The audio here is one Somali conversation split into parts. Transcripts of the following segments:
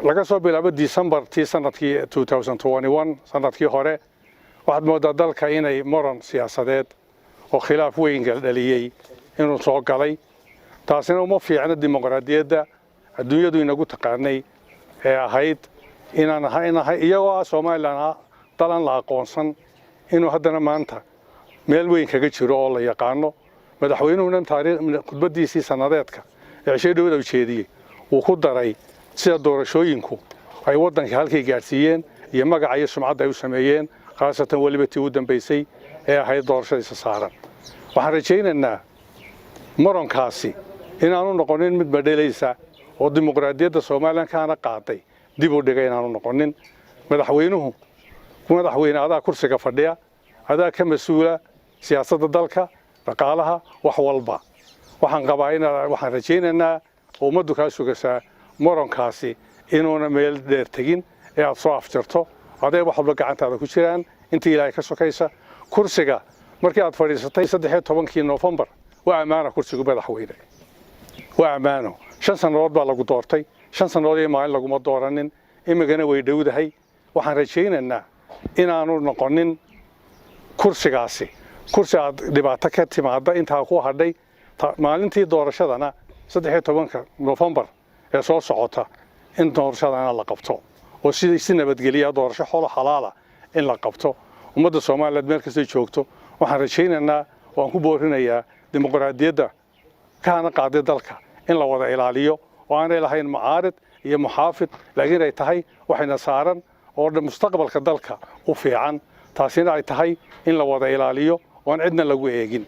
Laga soo bilaabo December tii sanadkii 2021, sanadkii hore, waxaad moodaa dalka inay moran siyaasadeed oo khilaaf weyn dhaliyey inuu soo galay. Taasina uma fiicna dimuqraadiyadda adduunyadu inagu taqaanay ee ahayd inaan iyagoo ah Somaliland dalan la aqoonsan, inuu haddana maanta meel weyn kaga jiro oo la yaqaano. Madaxweynuhuna taariikh khudbadiisii sanadeedka ee cishey dhowda ujeediyey uu ku daray sida doorashooyinku ay waddanka halkay gaadhsiiyeen iyo magaca iyo sumcadda ay u sameeyeen, khaasatan weliba tii u dambaysay ee ahayd doorashadiisa saaran. Waxaan rajaynaynaa murankaasi inaanu noqonin mid madhelaysa oo dimuqraadiyadda Somaliland kaana qaaday dib u dhigay inaanu noqonin. Madaxweynuhu, madaxweyne, adaa kursiga fadhiya, adaa ka mas-uula siyaasadda dalka, dhaqaalaha, wax walba. Waxaan qabaa in waxaan rajaynaynaa oo ummaddu kaa sugasaa murankaasi inuuna meel dheer tegin ee aad soo afjarto. Adee wax walba gacantaada ku jiraan intii Ilaahay ka sokaysa. Kursiga markii aad fadhiisatay 13-kii Noofembar waa ammaana kursigu, madaxweyne, waa ammaano. 5 sannadood baa lagu doortay, 5 sannadood iyo maalin laguma dooranin. Imigana way dhowdahay. Waxaan rajaynaynaa inaanu noqonin kursigaasi kursi aad dhibaato ka timaada intaa ku hadhay. Maalintii doorashadana, 13-ka Noofembar ee soo socota, in doorashadana la qabto oo si nabadgeliya, doorasho xolo xalaala in la qabto. Ummadda Soomaaliyeed meel kastay joogto waxaan rajaynaynaa, waan ku boorinayaa dimuqraadiyadda kaana qaaday dalka in la wada ilaaliyo oo aanay lahayn mucaarid iyo muxaafid, laakiin ay tahay waxayna saaran oo mustaqbalka dalka u fiican, taasina ay tahay in la wada ilaaliyo oo aan cidna lagu eegin.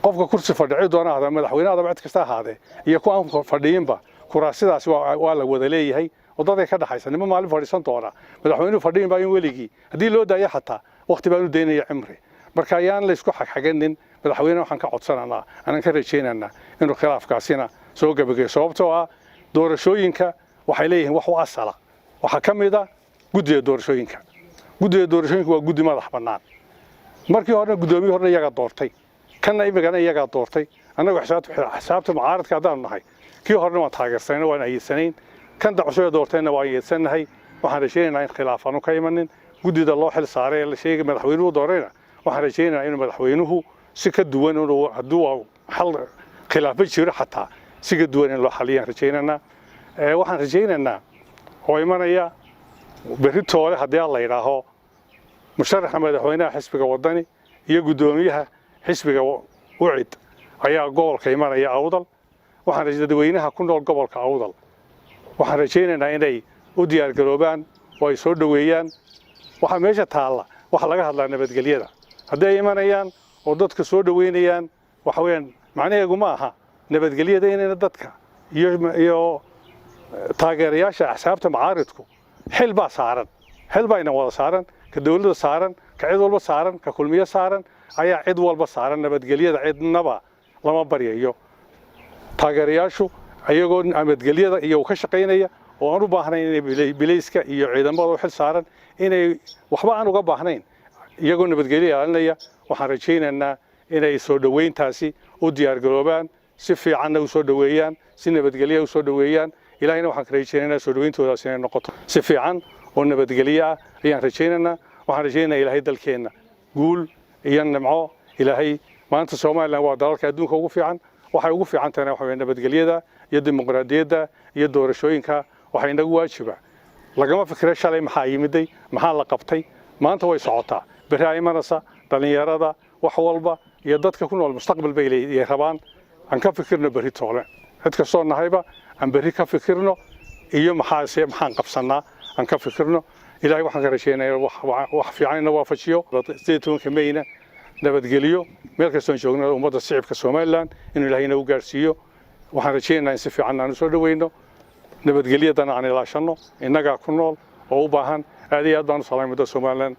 Qofka kursi fadhi cid doona ahada, madaxweyne adaba, cid kasta ahaadee, iyo ku aan fadhiyinba, kuraasidaasi waa la wada leeyahay oo daday ka dhaxaysa. Nimo maalin fadhiisan doona, madaxweynuhu fadhiyin baa in weligii haddii loo daayo, xataa waqti baanu daynaya cimri. Marka ayaan la isku xagxaganin. Madaxweyne waxaan ka codsananaa, anaan ka rajaynaynaa inuu khilaafkaasina soo gabagayo, sababtoo ah doorashooyinka waxay leeyihiin wax u asala. Waxaa ka mid a guddiga doorashooyinka. Guddiga doorashooyinka waa guddi madax bannaan. Markii horena guddoomiyii horena iyagaa doortay, kanna imigana iyagaa doortay. Annagu xisaabta mucaaradka haddaanu nahay, kii horena waan taageersanayna, waan ayeedsanayn, kan dacusoo doortayna waan ayeedsannahay. Waxaan rajaynaynaa in khilaaf aanu ka imanin guddida loo xil saaray ee la sheegay madaxweynuhu doorayna. Waxaan rajaynaynaa inuu madaxweynuhu si ka duwan, inuu hadduu xal khilaafba jiro xataa si ka duwan in loo xaliyaan rajaynaynaa. Waxaan rajaynaynaa oo imanaya berri toole, haddii la yidhaaho, musharaxa madaxweynaha xisbiga Wadani iyo guddoomiyaha xisbiga UCID ayaa gobolka imanaya Awdal. Waxaan dadweynaha ku nool gobolka Awdal waxaan rajaynaynaa inay u diyaargaroobaan oo ay soo dhoweeyaan. Waxaa meesha taalla, waxaa laga hadlaa nabadgelyada. Haddii ay imanayaan oo dadka soo dhoweynayaan, waxa weeyaan macnaheegu ma aha nabadgelyada inayna dadka iyo taageerayaasha axsaabta mucaaridku xil baa saaran, xil baa ina wada saaran, ka dowladda saaran, ka cid walba saaran, ka Kulmiyo saaran ayaa cid walba saaran. Nabadgelyada cidnaba lama baryayo. Taageerayaashu ayagoo nabadgelyada iyo ka shaqaynaya oo aan u baahnayn inay bilayska iyo ciidamada u xil saaran inay waxba aan uga baahnayn, iyagoo nabadgelyo ilaalinaya, waxaan rajaynaynaa inay soo dhoweyntaasi u diyaargaroobaan, si fiicanna u soo dhoweeyaan, si nabadgelya u soo dhoweeyaan. Ilaahayna waxaan ka rajaynaynaa soo dhoweyntoodaas inay noqoto si fiican oo nabadgelyo ah ayaan rajaynaynaa. Waxaan rajaynaynaa Ilaahay dalkeenna guul iyo nimco. Ilaahay maanta Somaliland waa dalalka adduunka ugu fiican. Waxay ugu fiican tahayna waxa weeye nabadgelyada iyo dimuqraadiyadda iyo doorashooyinka. Waxaa inagu waajiba lagama fikira shalay maxaa yimiday, maxaa la qabtay. Maanta way socotaa, berri ay imanaysa. Dhallinyarada wax walba iyo dadka ku nool mustaqbal bay leeyihiin rabaan. Aan ka fikirno berri toole, cid kastoo nahayba aan berri ka fikirno iyo maxaase maxaan qabsannaa aan ka fikirno. Ilaahay waxaan ka rajaynayaa wax fiican ina waafajiyo. 18-ka Meyna nabadgeliyo meel kastoon joogno ummadda shicibka Somaliland inuu Ilaahay inagu gaadhsiiyo. Waxaan rajaynaynaa in si fiican aan u soo dhoweyno, nabadgelyadana aan ilaashanno. Innagaa ku nool oo u baahan. Aad iyo aad baan u salaamay muddo Somaliland.